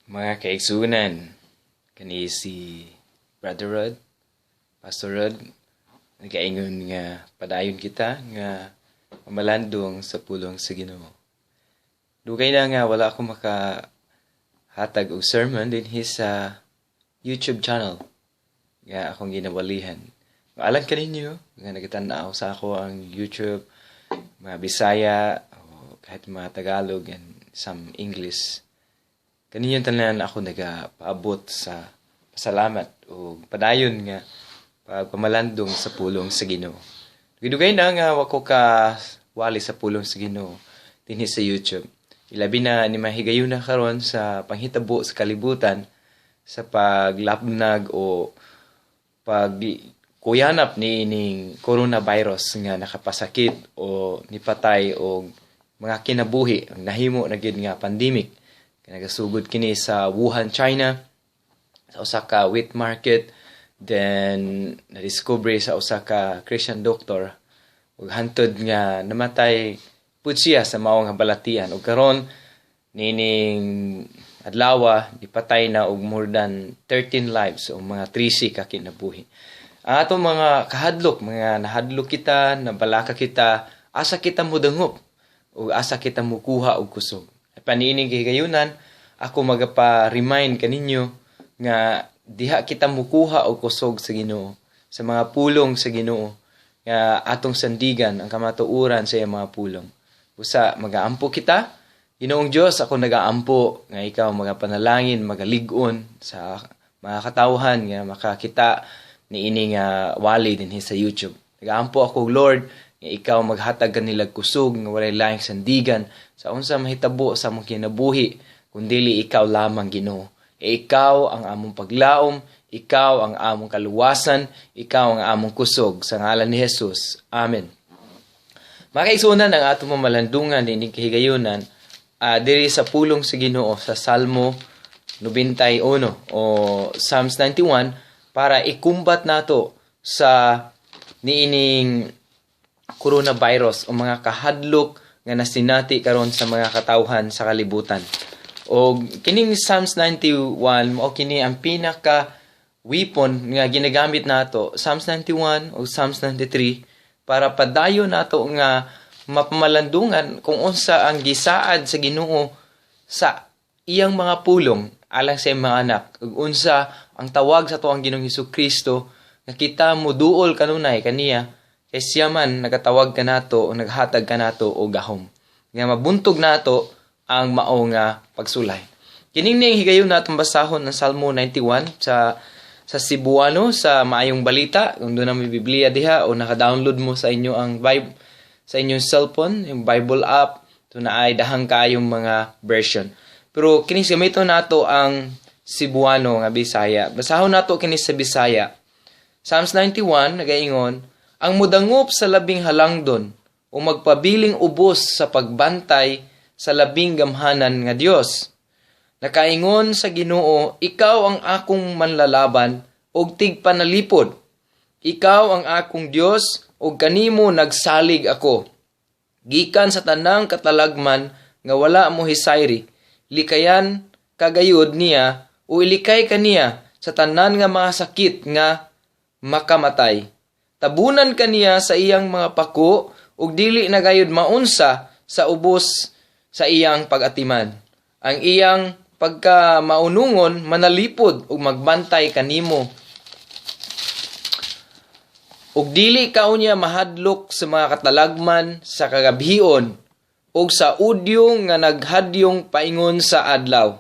Mga kaigsuonan, kani si Brother Rod, Pastor Rod, nagaingon nga padayon kita nga mamalandong sa pulong sa Ginoo. Dugay na nga wala ako maka hatag og sermon dinhi sa YouTube channel nga akong ginawalihan. Alang kaninyo nga nagatan-aw sa ako ang YouTube, mga Bisaya o kahit mga Tagalog and some English. Kaninyong tanan ako nagapaabot sa pasalamat o padayon nga pagpamalandong sa pulong sa Ginoo. Dugay na nga wa ko ka wali sa pulong sa Ginoo dinhi sa YouTube. Ilabi na ni mahigayuna karon sa panghitabo sa kalibutan sa paglabnag o pag kuyanap ni ining coronavirus nga nakapasakit o nipatay og mga kinabuhi, ang nahimo na gyud nga pandemic. Nagasugod kini sa Wuhan, China, sa usa ka wet market, then na-discover sa usa ka Christian doctor ug hantod nga namatay pud siya sa mao nga balatian. Ug karon nining adlawa gipatay na og more than 13 lives o mga 13 ka kinabuhi. Ang atong mga kahadlok, mga nahadlok kita, nabalaka kita, asa kita modangop ug asa kita mukuha og kusog? Paniining kahigayunan, ako magapa-remind kaninyo nga diha kita mukuha og kusog sa Ginoo, sa mga pulong sa Ginoo nga atong sandigan ang kamatuoran sa iyang mga pulong. Usa magaampo kita. Ginoong Dios, ako nagaampo nga ikaw magapanalangin, magalig-on sa mga katawhan nga makakita niini nga wali dinhi sa YouTube. Nagaampo ako, Lord, nga ikaw maghatag kanila kusog nga walay laing sandigan sa unsa mahitabo sa among kinabuhi kun dili ikaw lamang, Ginoo. E ikaw ang among paglaom, ikaw ang among kaluwasan, ikaw ang among kusog, sa ngalan ni Jesus. Amen. Mga kaigsuonan, ang atong mamalandungan niining kahigayunan diri sa pulong sa Ginoo sa Salmo 91 o Psalms 91 para ikumbat nato sa niining coronavirus o mga kahadlok nga nasinati karon sa mga katawhan sa kalibutan. O kining Psalms 91 mao kini ang pinaka weapon nga ginagamit nato, Psalms 91 o Psalms 93, para padayon nato nga mapamalandungan kung unsa ang gisaad sa Ginoo sa iyang mga pulong alang sa iyang mga anak ug unsa ang tawag sa atoang Ginoong Hesus Kristo nga kita moduol kanunay kaniya, kay siya man nagatawag kanato o naghatag kanato og gahom nga mabuntog nato ang mao nga pagsulay. Kining ning higayon natong basahon ang Salmo 91 sa Cebuano sa Maayong Balita. Kung duna may Biblia diha o naka-download mo sa inyo ang Bible sa inyong cellphone, yung Bible app, to na ay dahang kayong mga version. Pero kini gamiton nato ang Cebuano nga Bisaya. Basahon nato kini sa Bisaya. Psalms 91 nagaingon: "Ang mudangop sa Labing Halangdon o magpabiling ubos sa pagbantay sa Labing Gamhanan nga Dios. Nakaingon sa Ginoo, 'Ikaw ang akong manlalaban ug tigpanalipod. Ikaw ang akong Dios ug kanimo nagsalig ako. Gikan sa tanang katalagman nga wala mo hisayri, likayan ka gayud niya o ilikay ka niya sa tanan nga mga sakit nga makamatay. Tabunan ka niya sa iyang mga pako ug dili na gayud maunsa sa ubos sa iyang pag-atiman. Ang iyang pagka maunungon manalipod ug magbantay kanimo. Ug dili ka unya mahadlok sa mga katalagman sa kagabhion ug sa udyong nga naghadyong paingon sa adlaw.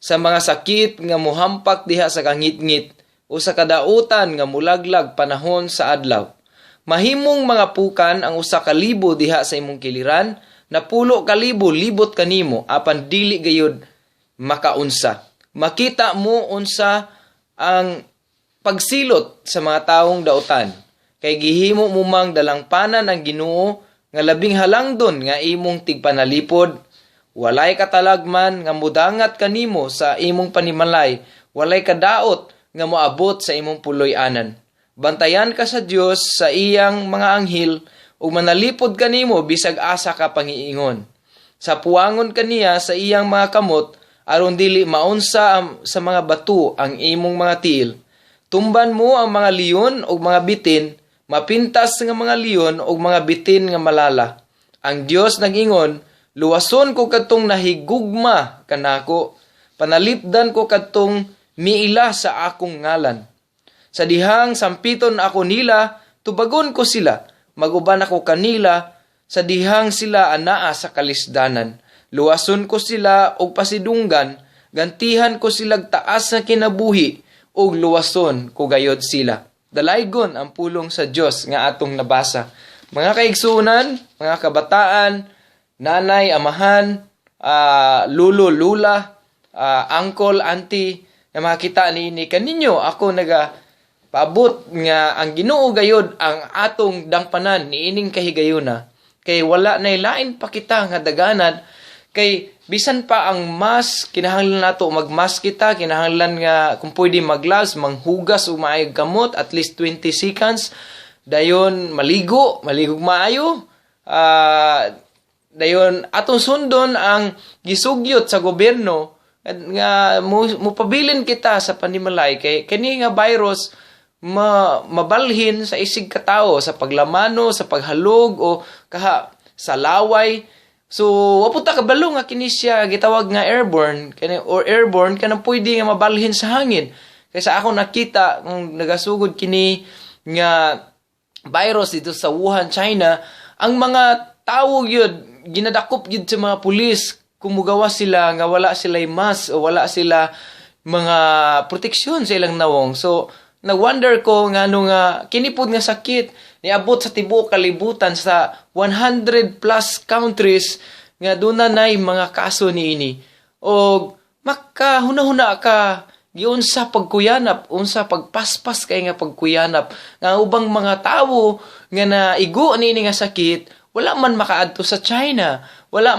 Sa mga sakit nga muhampak diha sa kangitngit o sa kadautan nga mulaglag panahon sa adlaw. Mahimong mga pukan ang 1,000 diha sa imong kiliran, 10,000 libot kanimo, apan dili gayud makaunsa. Makita mo unsa ang pagsilot sa mga taong dautan. Kay gihimo mo mang dalangpanan ang Ginoo nga Labing Halangdon nga imong tigpanalipod. Walay katalagman nga mudangat kanimo sa imong panimalay, walay kadaot nga moabot sa imong puloy-anan. Bantayan ka sa Dios sa iyang mga anghel ug manalipod kanimo bisag asa ka pangiingon. Sa puwangon kaniya sa iyang mga kamot aron dili maunsa sa mga bato ang imong mga tiil. Tumban mo ang mga leon ug mga bitin, mapintas nga mga leon ug mga bitin nga malala. Ang Dios nag-ingon, "Luwason ko kadtong nahigugma kanako, panalipdan ko kadtong miila sa akong ngalan. Sa dihang sampiton ako nila, tubagon ko sila, maguban ako kanila sa dihang sila anaa sa kalisdanan. Luwason ko sila og pasidunggan, gantihan ko sila taas nga kinabuhi, ug luwason ko gayod sila." Dalaygon ang pulong sa Dios nga atong nabasa. Mga kaigsuonan, mga kabataan, nanay, amahan, lulo, lula, uncle, auntie, nga makita niini kaninyo, ako naga paabot nga ang Ginoo gayod ang atong dangpanan niining kahigayuna, kay wala nay lain pa kita nga daganan. Kay bisan pa ang mask, kinahanglan nato mag-mask kita, kinahanglan nga kung pwede mag-gloves, manghugas og maayog kamot at least 20 seconds, dayon maligo, maligog maayo, dayon atong sundon ang gisugyot sa gobyerno nga mupabilin kita sa panimalay, kay kini nga virus mabalhin sa isig katawo sa paglamano, sa paghalog o kaha sa laway. So wa pud ta kabalo nga kini siya gitawag nga airborne kani or airborne, kanang pwede nga mabalhin sa hangin. Kay sa ako nakita kung nagasugod kini nga virus dito sa Wuhan, China, ang mga tawo gyud ginadakop gyud sa mga pulis kung mugawas sila nga wala sila mask o wala sila mga proteksyon sa ilang nawong. So nag-wonder ko nga ano nga kini pod nga sakit niabot sa tibuok kalibutan, sa 100 plus countries nga duna nay mga kaso niini. Og makahuna-huna ka, giunsa pagkuyanap, unsa pagpaspas kay nga pagkuyanap nga ubang mga tawo nga naigo niini nga sakit wala man makaadto sa China, wala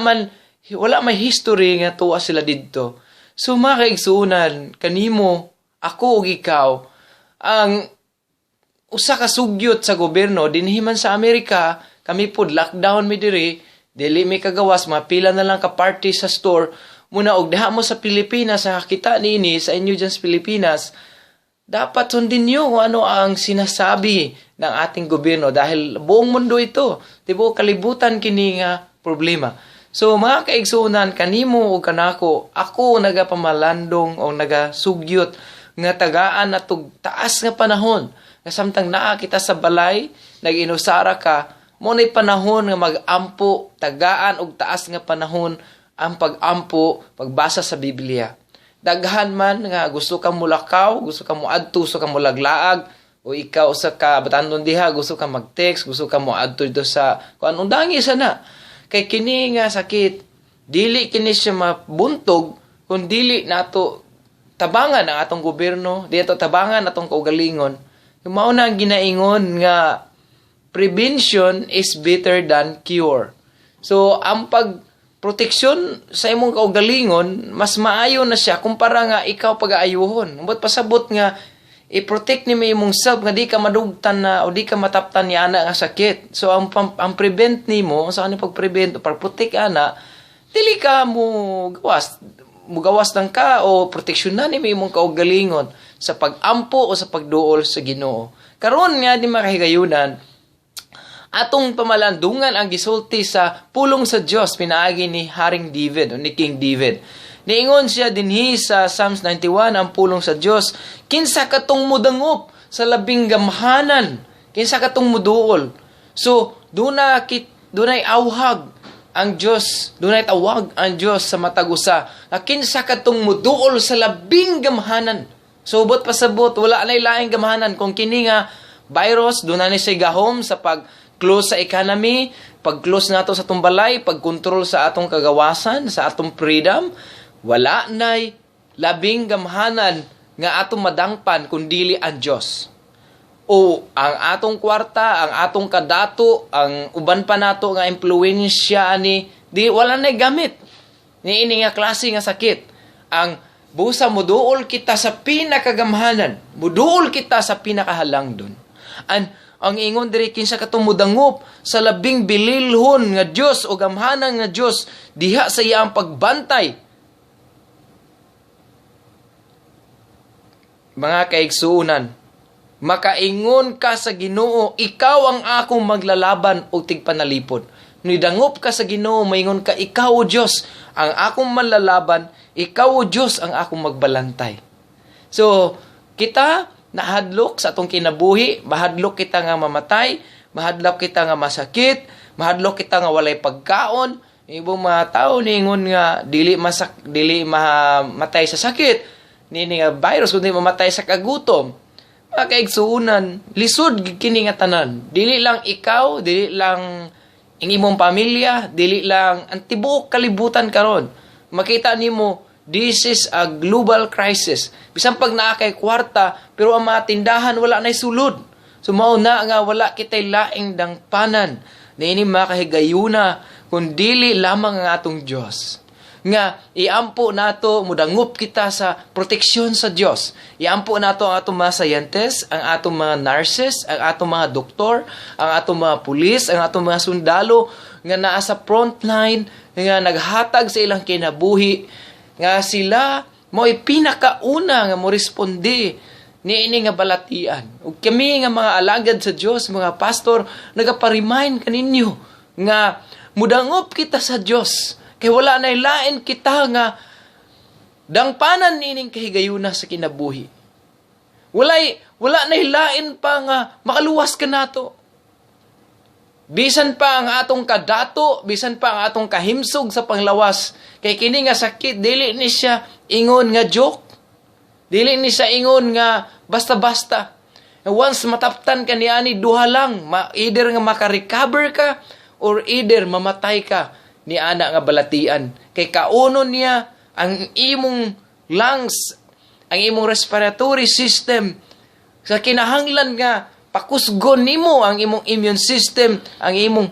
may history nga tuwa sila didto. So mga kaigsuonan, kanimo, ako ug ikaw, ang usa ka sugyot sa gobyerno dinhi man sa Amerika, kami pod lockdown mi diri, dili mi kagawas, mapila na lang ka party sa store muna. Og diha mo sa Pilipinas nakakita niini, sa inyo dyan sa Pilipinas, dapat sundin niyo kung ano ang sinasabi ng ating gobyerno dahil buong mundo ito, tibuok kalibutan kini nga problema. So mga kaigsuonan, kanimo o kanako, ako nagapamalandong o nagasugyot nga tagaan natog taas nga panahon nga samtang naa kita sa balay, nag-inusara ka, mo na'y panahon nga mag-ampo, tagaan og taas nga panahon ang pag-ampo, pagbasa sa Biblia. Daghan man nga gusto ka mulakaw, gusto ka moadto, gusto ka mulaglaag, o ikaw sa ka batanon diha, gusto ka mag-text, gusto ka moadto dito sa kuan, undangi sana. Kay kini nga sakit, dili kini siya mabuntog kung dili nato tabangan ang atong gobyerno, di ato tabangan atong kaugalingon. Mao na ang ginaingon nga prevention is better than cure. So ang pag proteksyon sa imong kaugalingon, mas maayo na siya kumpara nga ikaw pag-aayuhon. Umbot pasabot nga i-protect nimo imong self nga di ka madugtan na o di ka mataptan ni ana nga sakit. So ang prevent nimo, sa ano pag-prevent o pag-protect ana, dili ka mo gawas, mugawas lang ka o proteksyonan nimo imong kaugalingon sa pag-ampo o sa pagduol sa Ginoo. Karon nga di makahigayunan, atong pamalandungan ang gisulti sa pulong sa Dios pinaagi ni Haring David o ni King David. Niingon siya dinhi sa Psalms 91, ang pulong sa Dios, "Kinsa katong mudangop sa labing gamhanan? Kinsa katong muduol?" So, dunay awhag ang Dios, dunay tawag ang Dios sa matag usa. Na kinsa katong muduol sa labing gamhanan? So, ubot pasabot, wala nay laing gamhanan kung kini nga virus duna ni siya gahom sa pag close sa economy, pag-close nato sa atong balay, pag-control sa atong kagawasan, sa atong freedom, wala nay labing gamhanan nga atong madangpan kun dili ang Dios. O ang atong kwarta, ang atong kadato, ang uban pa nato nga impluwensya ani, di wala nay gamit niini nga klase nga sakit. Ang busa muduol kita sa pinakagamhanan, muduol kita sa pinakahalangdon. An ang ingon diri, kinsa katong mudangop sa labing bililhon nga Dios o gamhanan nga Dios diha sa iyang pagbantay. Mga kaigsuonan, makaingon ka sa Ginoo, "Ikaw ang akong maglalaban o tigpanalipod." Nidangop ka sa Ginoo, maingon ka, "Ikaw, O Dios, ang akong manlalaban, ikaw, O Dios, ang akong magbalantay." So, kita nahadlok sa atong kinabuhi, mahadlok kita nga mamatay, mahadlok kita nga masakit, mahadlok kita nga walay pagkaon. Ibang mga tao niingon nga dili mamatay sa sakit nini nga virus kundi mamatay sa kagutom. Mga kaigsuonan, lisod gid kini nga tanan. Dili lang ikaw, dili lang ang imong pamilya, dili lang ang tibuok kalibutan karon. Makita nimo, this is a global crisis. Bisan pag naa kay kwarta, pero ang mga tindahan wala nay sulod. So mao na nga wala kitay laing dangpanan niini, mga kahigayuna, kun dili lamang ang atong Dios. Nga iampo nato, mudangop kita sa proteksyon sa Dios. Iampo nato ang atong mga scientists, ang atong mga nurses, ang atong mga doktor, ang atong mga pulis, ang atong mga sundalo nga naa sa frontline, nga naghatag sa ilang kinabuhi, nga sila mo'y pinakauna nga mo responde niini nga balatian. Ug kami nga mga alagad sa Dios, mga pastor, nagapa-remind kaninyo nga mudangop kita sa Dios kay wala na lain kita nga dangpanan niining kahigayuna sa kinabuhi. Wala na lain pa nga makaluwas kanato. Bisan pa ang atong kadato, bisan pa ang atong kahimsog sa panglawas, kay kini nga sakit dili ni siya ingon nga joke. Dili ni siya ingon nga basta-basta. Once mataptan ka niani, duha lang, either nga maka-recover ka or either mamatay ka ni ana nga balatian. Kay kaunon niya ang imong lungs, ang imong respiratory system. Sa kinahanglan nga pakusgon nimo ang imong immune system, ang imong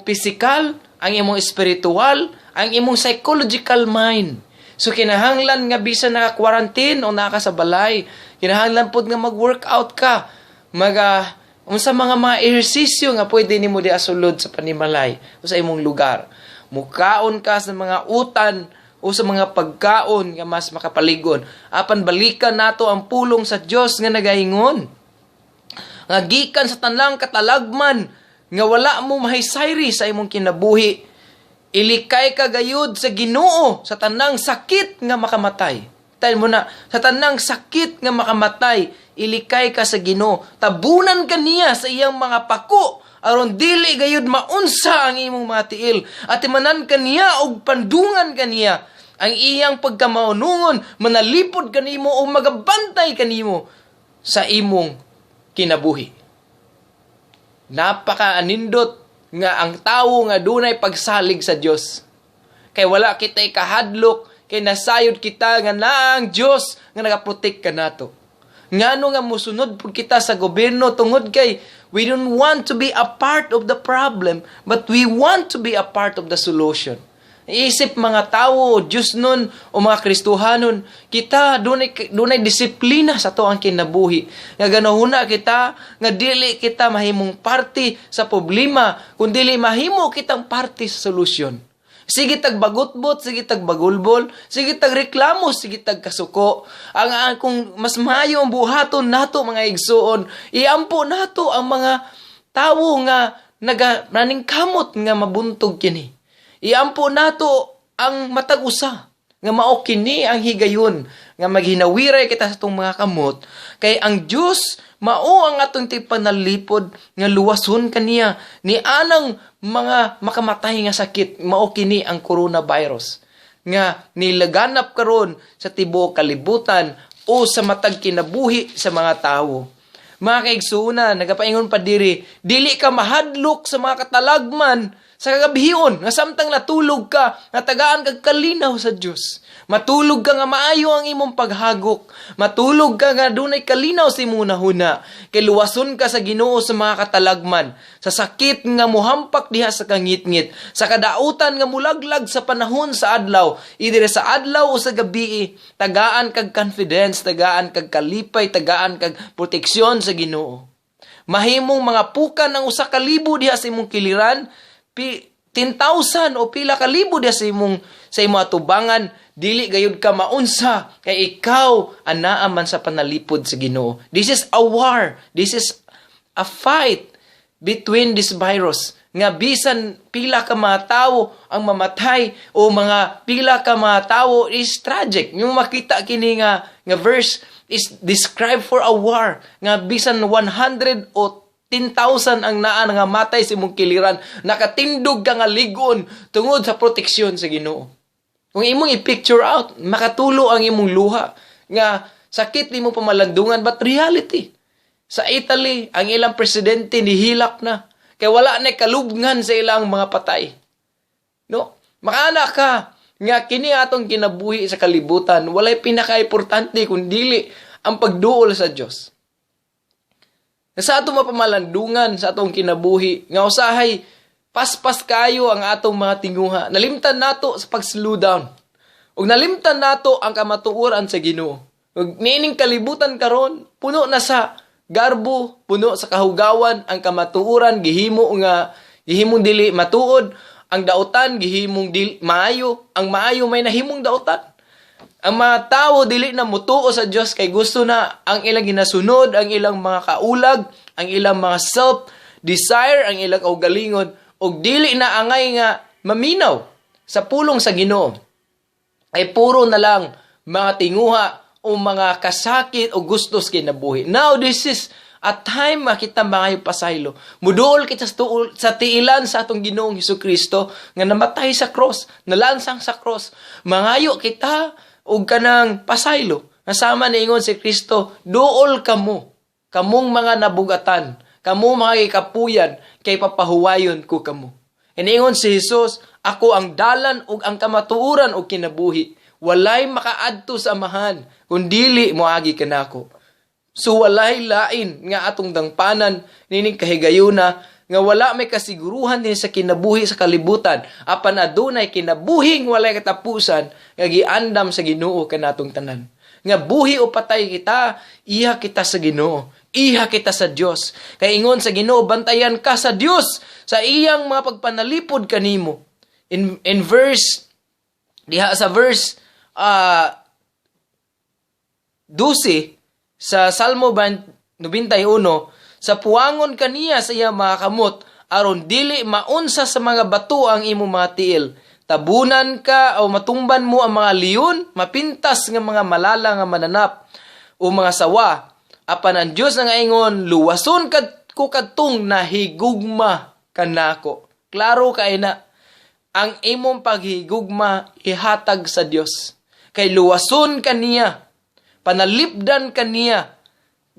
physical, ang imong spiritual, ang imong psychological mind. So kinahanglan nga bisan naka-quarantine o naa ka sa balay, kinahanglan pod nga mag-workout ka, maga unsa mga ehersisyo nga pwede nimo di sulod sa panimalay o sa imong lugar. Mukaon ka sa mga utan o sa mga pagkaon nga mas makapaligon. Apan balikan nato ang pulong sa Dios nga nagaingon nga gikan sa tanang katalagman nga wala mo mahisayri sa imong kinabuhi, ilikay ka gayud sa Ginoo sa tanang sakit nga makamatay. Tayo mo na, sa tanang sakit nga makamatay, ilikay ka sa Ginoo. Tabunan ka niya sa iyang mga pako aron dili gayud maunsa ang imong mga tiil. Atimanan ka niya og pandungan ka niya. Ang iyang pagkamaunungon manalipod kanimo o magabantay kanimo sa imong kinabuhi. Napaka-anindot nga ang tawo nga dunay pagsalig sa Dios. Kay wala kita ikahadlok, kay nasayod kita nga naa ang Dios nga nagaprotect kanato. Ngano nga musunod pud kita sa gobyerno? Tungod kay we don't want to be a part of the problem, but we want to be a part of the solution. Isip mga tawo, Diyos nun o mga Kristohanon, kita dunay disiplina sa atoang kinabuhi. Nga ganahuna kita, nga dili kita mahimong parte sa problema, kun dili mahimo kitang parte sa solusyon. Sige tag bagutbot, sige tag bagulbol, sige tag reklamo, sige tag kasuko. Ang kung mas maayo ang buhaton nato, mga igsuon, iampo nato ang mga tawo nga naga kamot nga mabuntog kini. Iampo nato ang matag usa nga mao kini ang higayon nga maghinawiray kita sa atong mga kamot, kay ang Dios mao ang atong tigpanalipod nga luwason kaniya ni anang mga makamatay nga sakit. Mao kini ang coronavirus nga nilaganap karon sa tibuok kalibutan o sa matag kinabuhi sa mga tawo. Mga kaigsuonan, nagapaingon pa diri, dili ka mahadlok sa mga katalagman sa kagabhion, nga samtang natulog ka, natagaan kag kalinaw sa Dios. Matulog ka nga maayo ang imong paghagok. Matulog ka nga dunay kalinaw sa imong hunahuna. Kay luwason ka sa Ginoo sa mga katalagman, sa sakit nga muhampak diha sa kangitngit, sa kadautan nga mulaglag sa panahon sa adlaw, either sa adlaw o sa gabi, tagaan kag confidence, tagaan kag kalipay, tagaan kag proteksyon sa Ginoo. Mahimong mga pukan ang 1,000 diha sa imong kiliran, 10,000 o pila ka libo diha sa imong sa imong atubangan, dili gayud ka maunsa kay ikaw anaa man sa panalipod sa Ginoo. This is a war. This is a fight between this virus nga bisan pila ka mga tawo ang mamatay o mga pila ka mga tawo is tragic. Yung makita kini nga verse is described for a war nga bisan 100 o 10,000 ang naa nga matay sa imong kiliran, nakatindog ka nga ligon tungod sa proteksyon sa Ginoo. Kung imong i-picture out, makatulo ang imong luha nga sakit nimo pamalandungan, but reality sa Italy, ang ilang presidente nihilak na kay wala na kalubngan sa ilang mga patay. No? Makaana ka nga kini atong kinabuhi sa kalibutan, walay pinaka-importante kun dili ang pagduol sa Dios. Sa atong mapamalandungan sa atong kinabuhi, nga usahay paspas kayo ang atong mga tinguha. Nalimtan nato sa pag-slow down. Ug nalimtan nato ang kamatuoran sa Ginoo. Ug niining kalibutan karon, puno na sa garbo, puno sa kahugawan, ang kamatuoran gihimo nga gihimong dili matuod, ang dautan gihimong dili maayo, ang maayo may nahimong dautan. Ang mga tawo dili na mutuo sa Dios kay gusto na ang ilang ginasunod, ang ilang mga kaulag, ang ilang mga self desire, ang ilang kaugalingon, ug dili na angay nga maminaw sa pulong sa Ginoo. Ay puro na lang mga tinguha o mga kasakit o gustos kinabuhi. Now, this is a time makita mga pasaylo. Muduol kita sa tiilan sa atong Ginoong Hesus Kristo nga namatay sa cross, nalansang sa cross. Mangayo kita og kanang pasaylo. Nasama niingon si Kristo, "Duol kamo, kamong mga nabugatan, kamo mga gikapuyan, kay papahuwayon ko kamo." Iniingon si Jesus, "Ako ang dalan ug ang kamatuoran ug kinabuhi. Walay makaadto sa Amahan kun dili moagi kanako." So walay lain nga atong dangpanan nining kahigayuna nga wala may kasiguruhan din sa kinabuhi sa kalibutan, apan adunay kinabuhing walay katapusan nga giandam sa Ginoo kanatong tanan. Nga buhi o patay kita, iya kita sa Ginoo, iha kita sa Dios. Kay ingon sa Ginoo, bantayan ka sa Dios sa iyang mga pagpanalipod kanimo. In verse diha sa verse 12 sa Salmo 91, sa puwangon kaniya sa iyang mga kamot aron dili maunsa sa mga bato ang imong mga tiil. Tabunan ka o matumban mo ang mga leon, mapintas nga mga malala nga mananap o mga sawa. Apan ang Dios nga ingon, "Luwason kad ko kadtong nahigugma kanako." Klaro kay na ang imong paghigugma ihatag sa Dios. Kay luwason kaniya, panalipdan kaniya,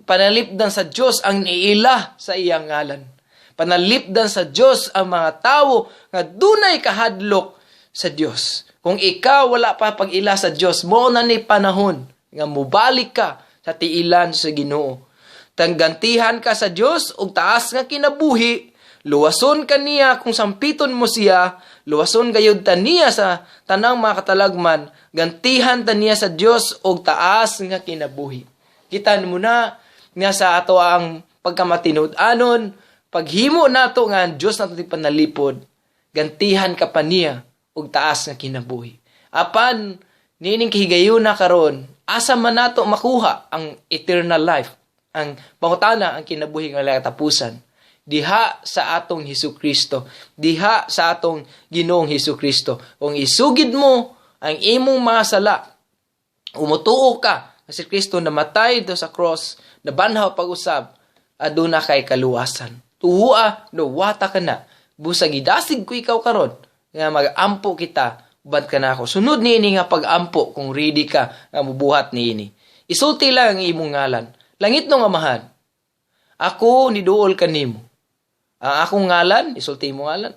panalipdan sa Dios ang niila sa iyang ngalan. Panalipdan sa Dios ang mga tawo nga dunay kahadlok sa Dios. Kung ikaw wala pa pag-ila sa Dios, mo na ni panahon nga mubalik ka sa tiilan sa Ginoo. Tanggantihan ka sa Dios og taas nga kinabuhi, luwason ka niya kung sampiton mo siya, luwason gayud ta niya sa tanang mga katalagman, gantihan ta niya sa Dios og taas nga kinabuhi. Kita mo na nga sa ato ang pagkamatinud-anon, paghimo nato nga ang Dios nato panalipod, gantihan ka pa niya og taas nga kinabuhi. Apan niining kahigayuna karon, asa man nato makuha ang eternal life, ang pangutana, ang kinabuhi nga walay katapusan? Diha sa atong Hesus Kristo, diha sa atong Ginoong Hesus Kristo. Kung isugid mo ang imong mga sala, umutuo ka nga si Kristo namatay do sa cross, nabanhaw pag-usab, aduna kay kaluwasan. Tuhua, no wata ka na. Busag idasig ko ikaw karon nga mag-ampo kita uban kanako. Sunod niini nga pag-ampo kung ready ka nga mubuhat niini. Isulti lang ang imong ngalan. Langit no nga Amahan, ako niduol kanimo. Ang akong ngalan, isulti mo ngalan.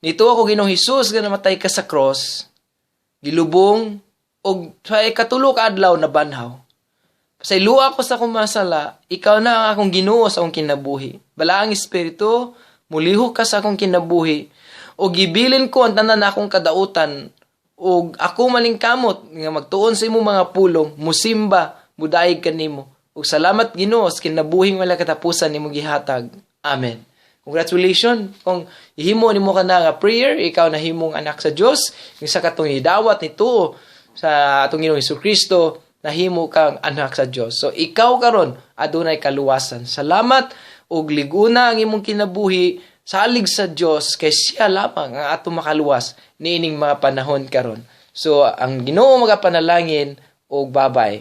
Nito ako, Ginoong Hesus, nga namatay ka sa cross, gilubong og sa ikatulo ka adlaw nabanhaw. Pasayloa ko sa akong mga sala, ikaw na ang akong Ginoo sa akong kinabuhi. Balaang Espiritu, mulihok ka sa akong kinabuhi. O gibilin ko ang tanan akong kadautan ug ako maningkamot nga magtuon sa imong mga pulong, musimba, mudayeg kanimo. Ug salamat, Ginoo, sa kinabuhing wala katapusan nimong gihatag. Amen. Congratulations kung ihimo nimo kana nga prayer, ikaw nahimong anak sa Dios. Yung sa katong hidawat ni tuo sa atong Ginoong Kristo, nahimo kang anak sa Dios. So ikaw karon adunay kaluwasan. Salamat ug liguna ang imong kinabuhi, salig sa Dios kay siya lamang ang atong makaluwas niining mga panahon karon. So ang Ginoo magapanalangin ug babay.